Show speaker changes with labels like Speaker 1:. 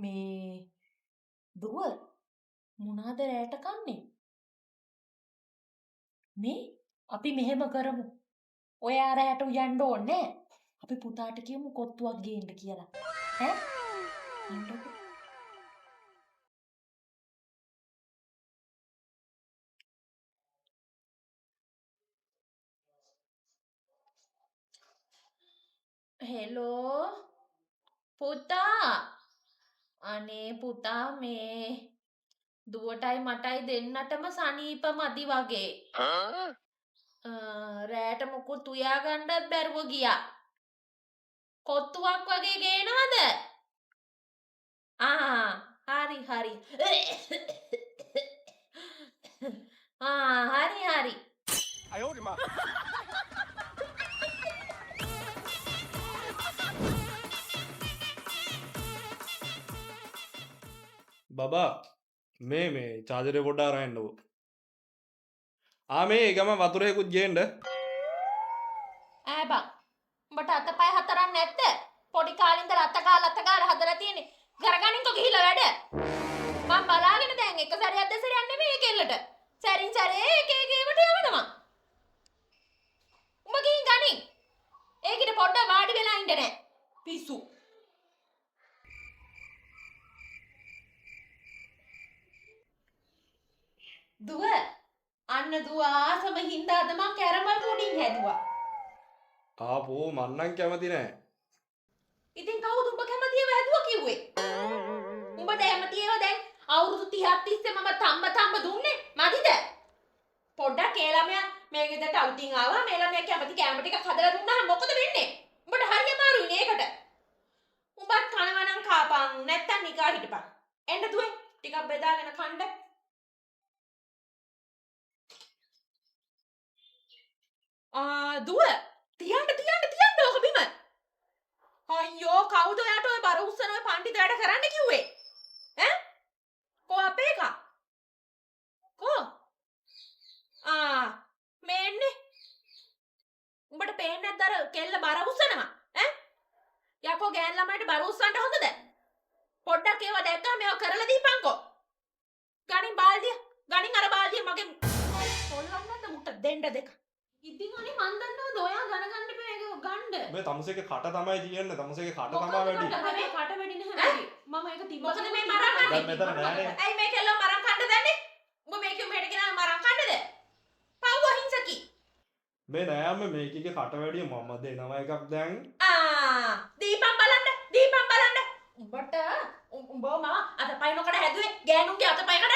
Speaker 1: මේ දුව මොනාද රැට කන්නේ? මේ අපි මෙහෙම කරමු. ඔයා රැට උයන්න ඕනේ නෑ. අපි පුතාට කියමු කොත්තුවක් ගේන්න කියලා. ඈ? එන්නකෝ. හෙලෝ පුතා. අනේ පුතා මේ දුවටයි මටයි දෙන්නටම සනීප මදි වගේ. රෑට මොකුත් උයා ගන්නත් බැරුව ගියා. කොත්තුවක් වගේ ගේනවද? ආ හරි හරි. ආ හරි හරි.
Speaker 2: බබා මේ මේ චාර්ජරේ පොඩ්ඩක් අරන් එන්නකෝ. ආ මේ ඒ ගම වතුරේකුත් ගේන්න.
Speaker 1: ඈ බං. උඹට අතපය හතරක් නැද්ද? පොඩි කාලේ ඉඳලා අත ගාලා අත ගාලා හදලා තියෙන්නේ. කරගනින්කෝ ගිහිල්ලා වැඩ. මං බලාගෙන දැන් එක සැරයක් දෙසරයක් නෙමෙයි ඒ කෙල්ලට. සැරින් සැරේ එක එක ඒවට යවනවා. උඹ ගිහින් ගනින්. ඒකිට පොඩ්ඩක් වාඩි වෙලා ඉන්න නෑ. පිස්සු. දුව අන්න දුව ආසම හින්දාද මං කැරමල් පුඩින් හැදුවා.
Speaker 2: ආපෝ මං නම් කැමති නෑ.
Speaker 1: ඉතින් කවුද උඹ කැමති ඒවා හැදුවා කිව්වේ? උඹට කැමති ඒවා දැන් අවුරුදු 30ක් තිස්සේ මම තම්බ තම්බ දුන්නේ මදිද? පොඩ්ඩක් ඒ ළමයා මේ ගෙදරට අලුතින් ආවා මේ ළමයා කැමති කැම ටිකක් හදලා දුන්නාම මොකද වෙන්නේ? උඹට හරි අමාරුයි නේ ඒකට. උඹත් කනවා නම් කාපන් නැත්තම් නිකා හිටපන්. එන්න දුවේ ටිකක් බෙදාගෙන කන්න. ආ දුව තියන්න තියන්න තියන්න ඕක බිම. අයියෝ කවුද ඔයාට ඔය බර උස්සන ඔය පණ්ඩිත වැඩ කරන්න කිව්වේ? ඈ? කෝ අපේ එකා? කෝ? ආ මේ එන්නේ. උඹට පේන්නේ නැද්ද අර කෙල්ල බර උස්සනවා? ඈ? යකෝ ගෑන් ළමයිට බර උස්සන්න හොඳද? පොඩ්ඩක් ඒවා දැක්කම මේවා කරලා දීපන්කෝ. ගනින් බාල්දිය. ගනින් අර බාල්දිය මගේ පොල්ලක් නැද්ද මුට්ට දෙන්න දෙක. ඉතින් අනේ මන් දන්නවද ඔයා ගණ ගන්න එපා මේක ගන්න.
Speaker 2: මේ තමුසේගේ කට තමයි තියෙන්නේ. තමුසේගේ කට තමයි වැඩි.
Speaker 3: හැබැයි කට වැඩි නැහැ වැඩි. මම ඒක තිබ්බා.
Speaker 1: මොකද මේ මරන් කන්නේ?
Speaker 2: දැන් මෙතන නෑනේ.
Speaker 1: ඇයි මේ කෙල්ලව මරන් කන්න දන්නේ? උඹ මේ කිව්ව මෙහෙට ගෙනාවේ මරන් කන්නද? පව් අහිංසකි.
Speaker 2: මේ නෑ අම්මේ මේකගේ කට වැඩි මම දෙනවා එකක් දැන්.
Speaker 1: ආ දීපන් බලන්න දීපන් බලන්න. උඹට උඹව මම අතපය නොකඩ හැදුවේ ගෑනුන්ගේ අතපය කඩ